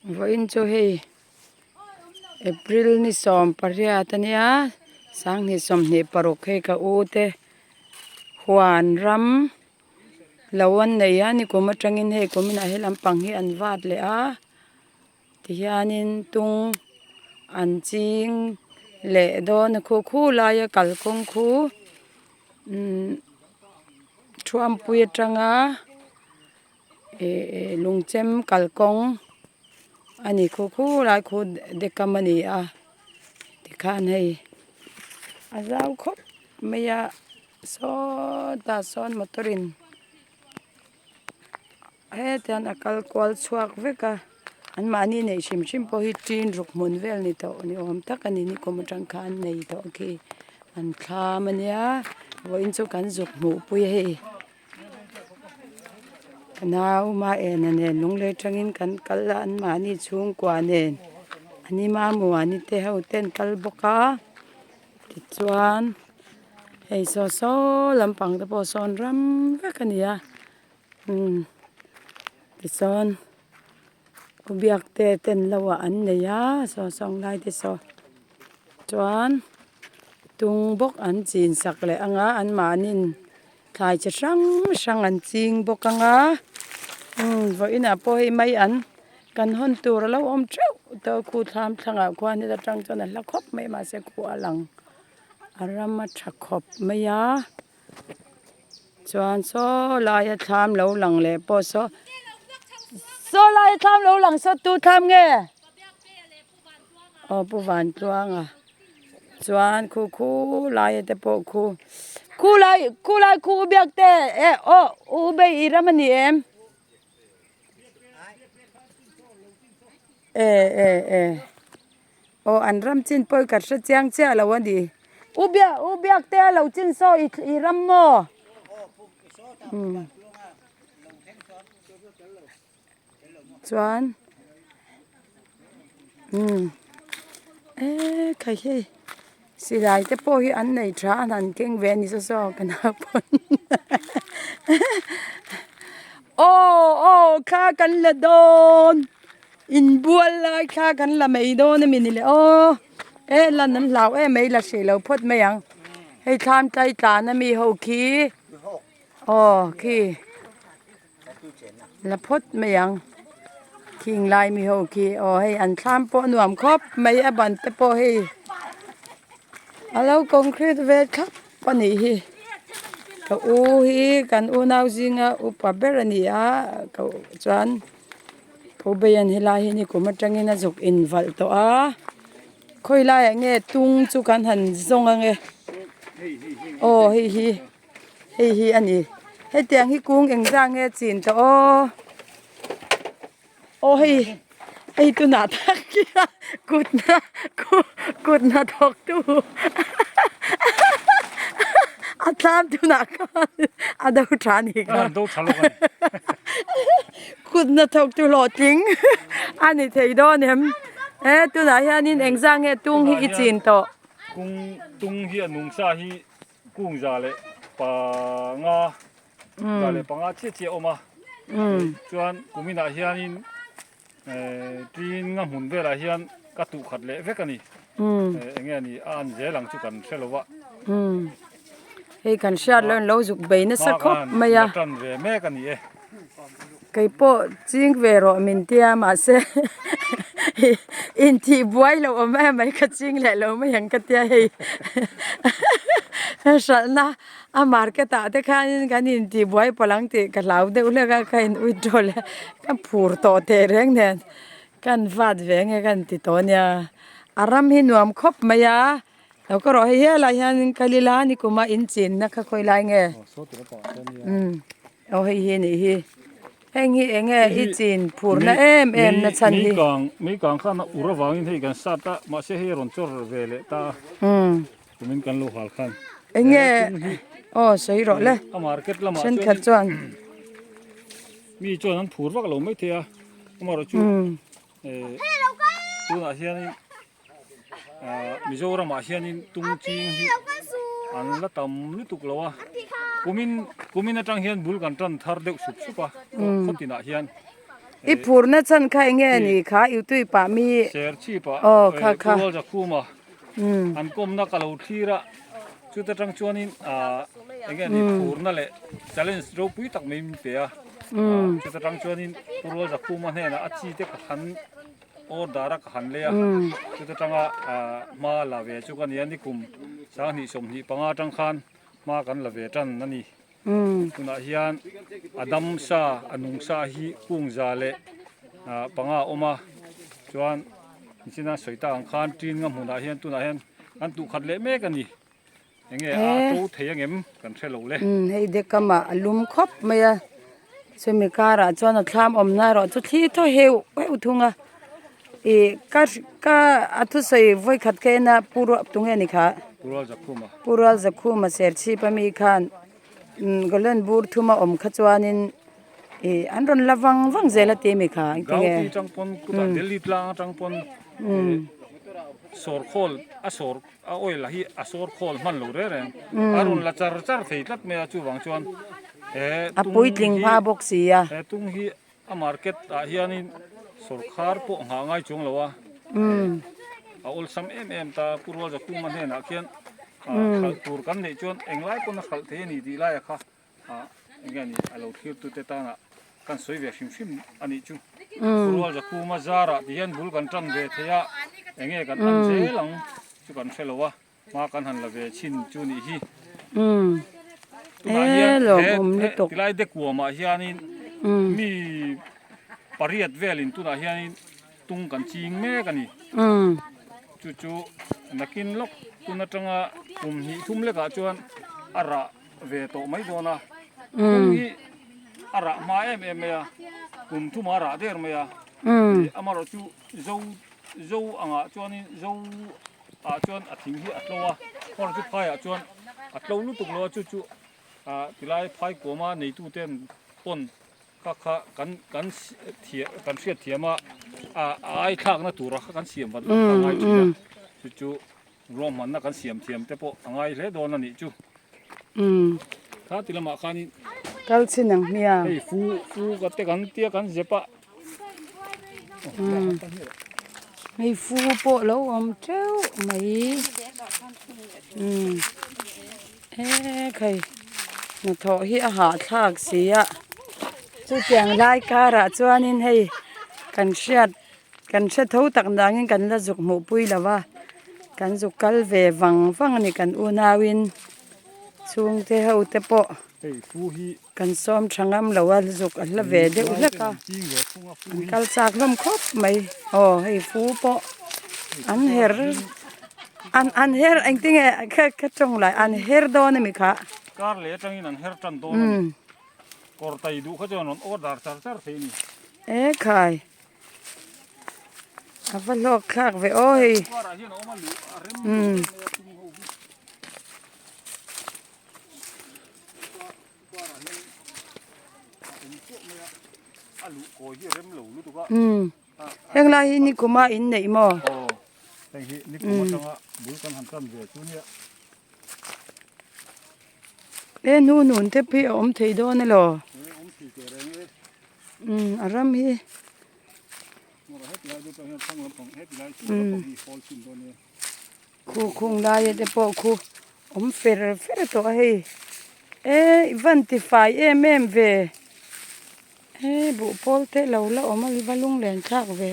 Vawiin chu hei April ni 18 ania 2026 hei ka u te huan ram lo an nei a nikum atangin hei kum inah he lampang hi an vat leh a tihianin tung an ching leh dawn a khu khu laia kalkawng khu umm thuampui atanga. Ih lungchem kalkawng a ni khu khu lai khu dekam a ni a tikhan hei a zau khawp mai a sawtah sawn motor in hetiang a kal kual chhuak vek a an mahni neih hrim hrim pawh hi tin ruk hmun vel ni tawh ni awm tak a ni nikum atang khan an nei tawh khi an thlam a nia vawiin chu kan zuk hmuh pui a hei. Ka nau Maena nen lunglei atangin kan kal a anmahni chhungkua nen an ima muani te ho te an kal bawk a tichuan hei saw saw lampang te pawh sawn ram vek a ni a umm tichuan u biak te ten lo ah an nei a saw sawng lai te saw chuan tung bawk an chin sak leh ang a anmahni'n. Thlai chi hrang hrang an ching bawk ang a umm vawiinah pawh hei mai an kan hawn tur a lo awm theuh tawh a khu thlam thlangah khuan heta tang chuan a hla khawp mai mahse khu a lang a ram a tha khawp mai a chuan saw laia thlam lo lang leh pawh saw saw laia thlam lo lang saw tu thlam nge? Aw pu Vantluanga chuan khu khu lai te pawh khu khu lai khu lai khu u biak te eh aw u bei i ram a ni em e e e aw an ram chin pawh hi ka hre chiang chiah lo a ni u biak u biak te a lo chin saw i i ram maw umm. Chuan umm eee khai hei silai te pawh hi an nei tha a an keng ve a ni saw saw ka nau pawn aw aw thla kan la dawn inbual lai thla kan la mai dawn a mi ni le aw e lan an hlau em mai la hrih lo phawt mai ang hei thlam tlai tlan a mi ho khi aw khi. La phawt mai ang khing lai mi ho khi aw hei an thlam pawh a nuam khawp mai a ban te pawh hei a lo concrete ve thlap a nih hi ka u hi kan unau zinga upa ber a ni a ka chuan pu Beian helai hi nikum atangin a zuk invalh tawh a khawi laiah nge tung chu kan han zawng ange aw hei hi. Hei hi a ni hetiang hi kung engzah nge chin tawh aw aw hei hei tunah tak hian kut hna kut hnathawk tu a tlam tunah khan a do tha a nih kha kut hnathawk tu hlawhtling a ni thei dawn em he tunah hianin engzah nge tung hi i chin tawh. Kung tung hi a nungsa hi. Kung 105 105 chiah chiah a awm a chuan kuminah hianin tin nga hmun velah hian ka tuh khat leh vek a ni eng nge ni a an zel ang chu kan hre lo a. Hei kan hriat loh in lo zuk bei nasa khawp mai a. Tan ve mek a ni e. Kei pawh ching ve rawh min tia mahse inthih buai loh awm em mai ka ching leh lo mai ang ka tia hei hralhna a market ah te khanin kan intih buai palh ang tih ka hlau deuh hlek a ka in withdraw leh ka phur tawh teh reng nen ka han vat ve nge ka han ti tawh a nia a ram hi nuam khawp mai a. Lo ka rawh hei helai hianin kal ila nikuma in chinna kha khawi lai nge umm aw hei hi anih hi heng hi eng nge i chin phurna em em na chhan hi. Mei kang khan a ur avangin hei kan start a mahse hei a rawn chawr ve leh ta a kumin kan lo hal khan. Eng nge aw sawi rawh le a market lamah thenkhat chuan mi chuan an phur vak lo maithei a amaherawhchu tunah hianin. Mizoramah hianin tung ching hi an la tam lutuk lo a kumin kumin atang hian bul kan tan thar deuh sup sup a khaw tinah hian. I phurna chan kha enge a ni kha Utui pah mi Serchhip ah Purual Zakhuma an kawmna ka lo thlir a, chuta tang chuanin enge ni phurna leh challenge ropui tak mai min pe a, chuta tang chuanin Purual Zakhuma hnenah a chi te ka han order a ka han lei a, chuta tanga hma la ve chu ka nia nikum 2025 atang khan hma kan la ve tan a ni. Tunah hian a dam sa a nung sa hi kung 105 a awm a, chuan nichina sawi tak ang khan tin nga hmunah hian tunah hian kan tuh khat leh mek a ni. Enge a to thei angem kan hre lo le. Hei dekamah a lum khawp mai a, chumi karah chuan a thlam awmna erawh chu thli thaw heuh heuh thung a, ih ka ka a thusawi vawikhat ka en a pu ruah tunge ni kha? Pu Rual Zakhuma. Pu Rual Zakhuma Serchhip ami khan Gawlen bur thuma awm kha chuanin ih an rawn la vang vang zel a ti mi kha engtin nge? Gauti atang pawn kutah Delhi tlang atang pawn sawr khawl a sawr a oil hi a sawr khawl hman lo reng reng a rawn la char char thei tlat mai a chuvang chuan he A puitling hma bawk si a. He tung hi A market ah hianin sawrkhar pawh nghah ngai chuang lo a, a awlsam em em ta Pu Rualza Kuma hnenah khian hralh tur kan neih chuan englai pawn a hralh thei a ni tih laia kha eng nge ni a lo thlirtute tana kan sawi ve hrim hrim a nih chu. Pu Rualza Kuma zarah ti hian bul kan tan ve thei a, eng nge kan an zel ang chu kan hre lo a. Hma kan han la ve chhin chu nih hi. Tunah hian he tilai dekuamah hianin mi pariat velin tunah hianin tung kan ching mek a ni. Chu chu nakin lawk tun atanga kum hnih thum lekah chuan a rah ve tawh mai dawn a. Tung hi a rah hma em em mai a, kum thumah a rah der mai a. Amaherawhchu zo zo angah chuanin zo. ah chuan a thing hi a tlo a kawr chu phai ah chuan a tlo lutuk lo a chu chu ah tilai phai kuam a neitu ten pawn kha kha kan kan thiam kan hriat thiam a ah a ai thlak na tur a kha kan siam vat vat kha a ngai thin a chu chu ruahmanna kan siam thiam te pawh a ngai hle dawn a nih chu kha ti lamah khanin kal chin ang hmiang hei fu fu ka te kan tia kan zep a. Hei fu pawh lo awm teuh mai umm ekhai hnathawh hi a hahthlak si a chutiang lai karah chuanin hei kan hriat kan hre tho tak dangin kan la zuk hmuh pui lo va kan zuk kal ve vang vang a ni kan unauin chhungte ho te pawh. Kan sawm tha ngam lo a zuk a hla ve deuh hlek a an kal chak hlawm khawp mai aw hei fu pawh an her an an her engtinge ka ka tawng lai an her dawn ami kha. Kar leh atangin an her tan dawn a ni kawr tai duh kha chuan rawn order char char thei a ni. E khai a va hlawk thlak ve aw hei. Heng lai hi nikuma in neih maw? He hnu hnun te pawh hi a awm thei dawn elaw? A ram hi. Khu khung laia te pawh khu awm fer fer tawh a hei eh i van ti fai em em ve eh buh pawl te lo la awm a i va lung len thlak ve.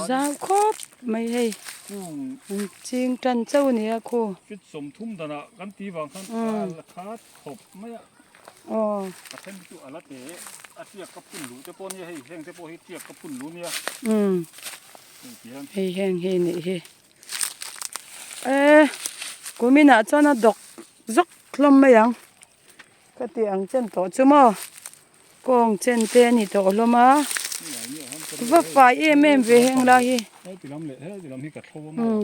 Zau khawp mai hei an ching tan chauh a ni a khu. Fit sawmthum danah kan tih vang khan a la khat khawp mai a. Aw. A then chu a la te a tiak ka phun luh te pawh nia hei heng te pawh hi tiak ka phun luh nia. Umm. Hei heng hi nih hi. Eh kuminah chuan a dawk zawk hlawm mai ang. Ka tih ang chen tawh chu maw kawng chen te a ni tawh hlawm a va fai em em ve heng lai hi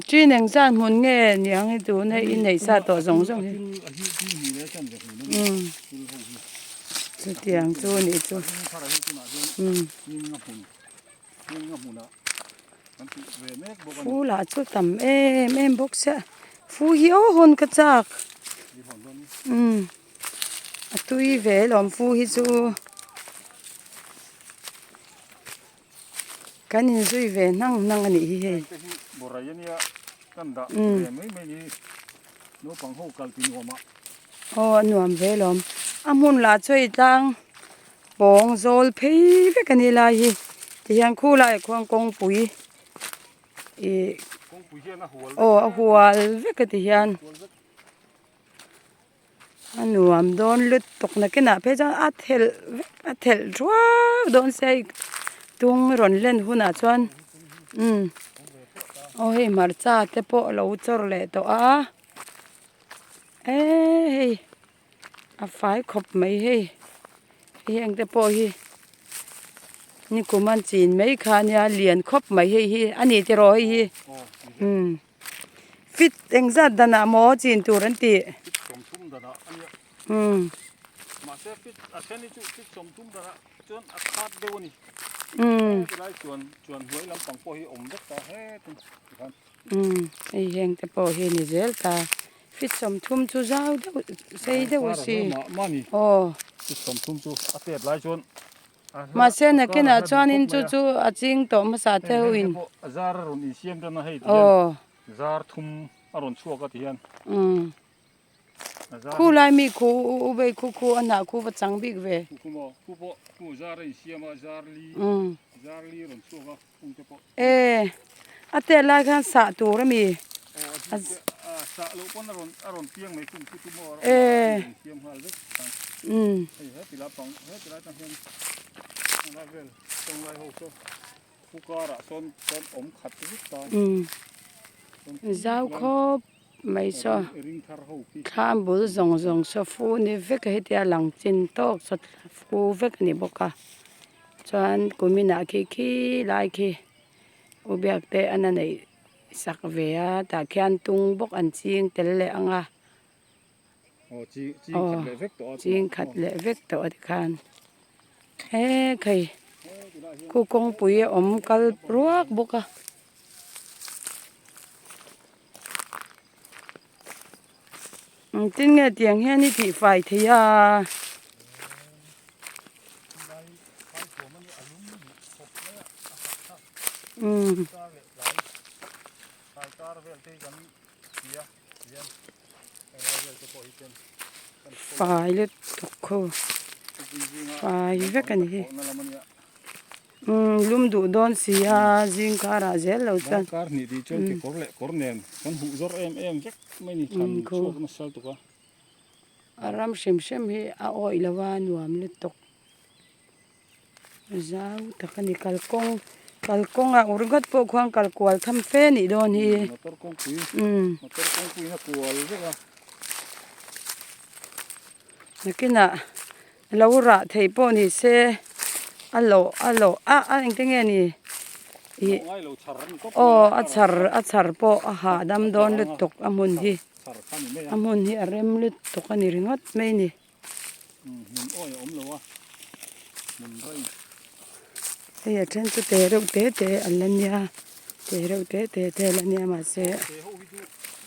chin eng zan hmun nge niang hi tun hei i neih sa tawh zawng zawng hi chutiang chu a nih chu. Kan tih ve mek bawk a ni. Fu lah chu tam em em bawk sia fu hi aw hawn ka chak umm a tui ve alawm fu hi chu kan inzui ve hnang hnang a nih hi hei. Hengte hi borai ania kan dah ve mai mai ni naupang ho kal ti nuam ah. Aw a nuam ve alawm a hmun lah chu hei tlang. Pawng zawl phei vek a ni lai hi tihian khulaiah khuan kawngpui ih aw a hual vek a tihian a nuam dawn lutuk nakinah phei chuan a thelh vek a thelh thuau dawn sia hei tung rawn len hunah chuan umm aw hei hmarcha te pawh a lo chawr leh tawh a eee hei. A fai khawp mai hei hei eng te pawh hi nikum an chin mai kha ania lian khawp mai hei hi a ni tiraw hei hi umm fit eng zat danah maw chin tur an tih umm. Umm hei heng te pawh hi ni zel ta fit 30 chu zau deuh sei deuh a si aw mahse nakinah chuanin chu chu a ching tawh hmasa te ho in aw umm Khu lai mi khu u vei khu khu a hnah khu va chang bik ve. Umm. E a tet lai khan sah tur a mi. E umm. Umm. Zau khawp. Mai saw thlam bul zawng zawng saw fu ni vek a hetia lang chin tawk saw fu vek a ni bawk a chuan kuminah khi khi lai khi u biak te an a neih sak ve a tah khian tung bawk an ching tel leh ang a aw ching khat leh vek tawh a tikhan he khai khu kawngpui a awm kal ruak bawk a. Engtin nge tiang hian i tihfai thei a? Umm. Fai lutuk ho fai vek a ni hi. Umm lum duh dawn si a zing karah zel lo chuan. Kar hnih tih chuan kekawr leh kawr nen kan huh zawr em em vek mai ni thlan chhuak nasa lutuk a. A ram hrim hrim hi a awih lo a nuam lutuk. Zau tak a ni kalkawng kalkawngah ur ringawt pawh khuan kal kual tham fe a nih dawn hi. Motor kawngpui motor kawngpuiin a kual vek a. Nakinah Lo rah theih pawh ni se a lawh a lawh a a engte nge ni ih aw a chhar a chhar pawh a hahdam dawn lutuk a hmun hi a hmun hi a rem lutuk a ni ringawt mai a ni. Hei a then chu te reuh te te an la nia te reuh te te te a la nia mahse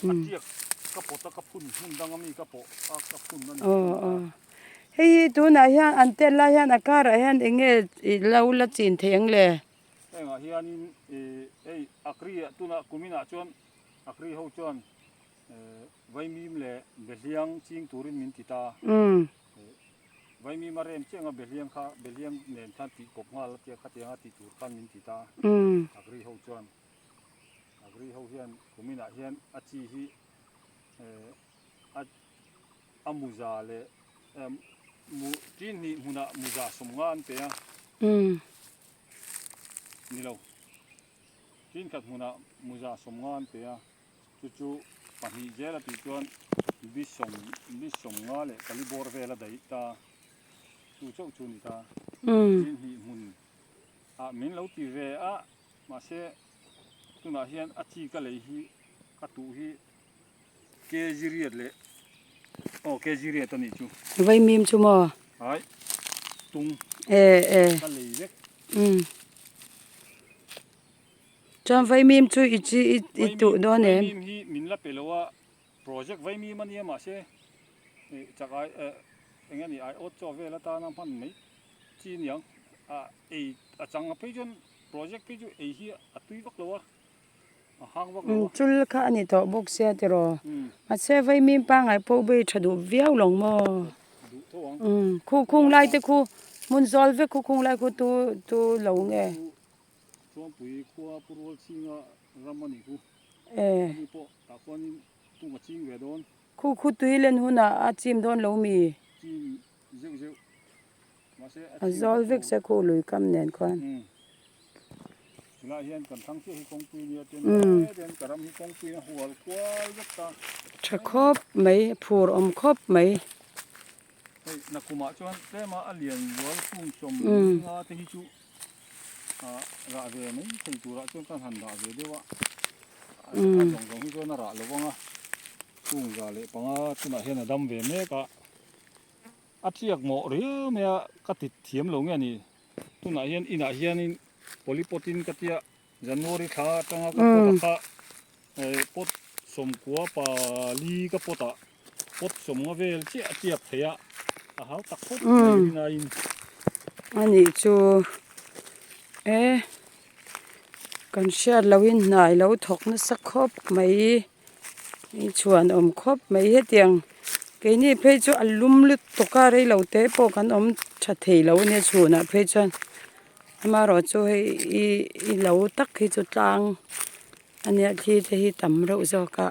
umm aw aw. Hei hi tunah hian an tel lai hian a karah hian eng nge i lo la chin thei ang le? Hengah hianin ih hei akri ah tunah kuminah chuan akri ho chuan eh vaimim leh behliang ching turin min ti ta. Umm. Vaimim a rem chiang a behliang kha behliang nen khan tih kawp nghal a tia khatianga tih tur khan min ti ta. Umm. Akri ho chuan akri ho hian kuminah hian a chi hi eh a. A muza leh mu tin hnih hmunah muza 50 an pe a. Ni lo. Tin khat hmunah muza 50 an pe a. Chu chu pahnih zel a tih chuan bi sawm bi 50 leh pali bawr vel a daih ta. Chu chauh chu a ni ta. Tin hnih hmun ah min lo ti ve a mahse tunah hian a chi ka lei hi ka tuh hi. Kg riat leh aw kg riat a nih chu. Vaimim chu maw? Hai tung e e ka lei vek. Um. Chuan vaimim chu i chi i tuh dawn em? Vaimim hi min la pe lo a, project vaimim a nia mahse chak ai eng nge ni ai awt chaw vel atana hman mai chi aniang a ei a chang a phei chuan project phei chu ei hi a tui vak lo a a hang vak lo a. Chul kha a ni tawh bawk sia tiraw mahse vaimim pangngai pawh bei tha duh viau lo maw? Duh tho ang. Khu khung lai te khu hmun zawl vek khu khung lai khu tu tu lo nge? Chuangpui khua Pu Rual Chhinga ram a nih khu. E. Ani pawh tah khuanin tung a ching ve dawn. Khu khu tui len hunah a chim dawn lo mi? Chim zeuh zeuh. Mahse a A chim zawl vak vek lo. se khu lui kam nen khuan. Umm. Chulaiah hian kan thlang chiah hi kawngpui nia chuan tlem hian ka ram hi kawngpuiin a hual kual vek ta. Tha khawp mai, phur awm khawp mai. Hei nakumah chuan tlema a lian zual kung sawm nga te hi chu rah ve mai thei turah chuan ka han rah ve deuh a, a zawng zawng hi chuan a rah lo vang a, kung za leh panga tunah hian a dam ve mek a, a tiak mawh riau mai a, ka ti thiam lo nge a ni, tunah hian inah hianin polypot in ka tia January thla atanga ka pot a kha pot sawmkua pali ka pot ah pot sawmnga vel chiah a tiak thei a, a hau tak khawp mai rinaiin. A nih chu e kan hriat lohin hna i lo thawk nasa khawp mai i chhuan awm khawp mai hetiang keini phei chu a lum lutuk a reilo te pawh kan awm tha thei lo a nia chhunah phei chuan. Amaherawh chu hei i i lo tak hi chu tlang a nia thli te hi tam reuh zawk a.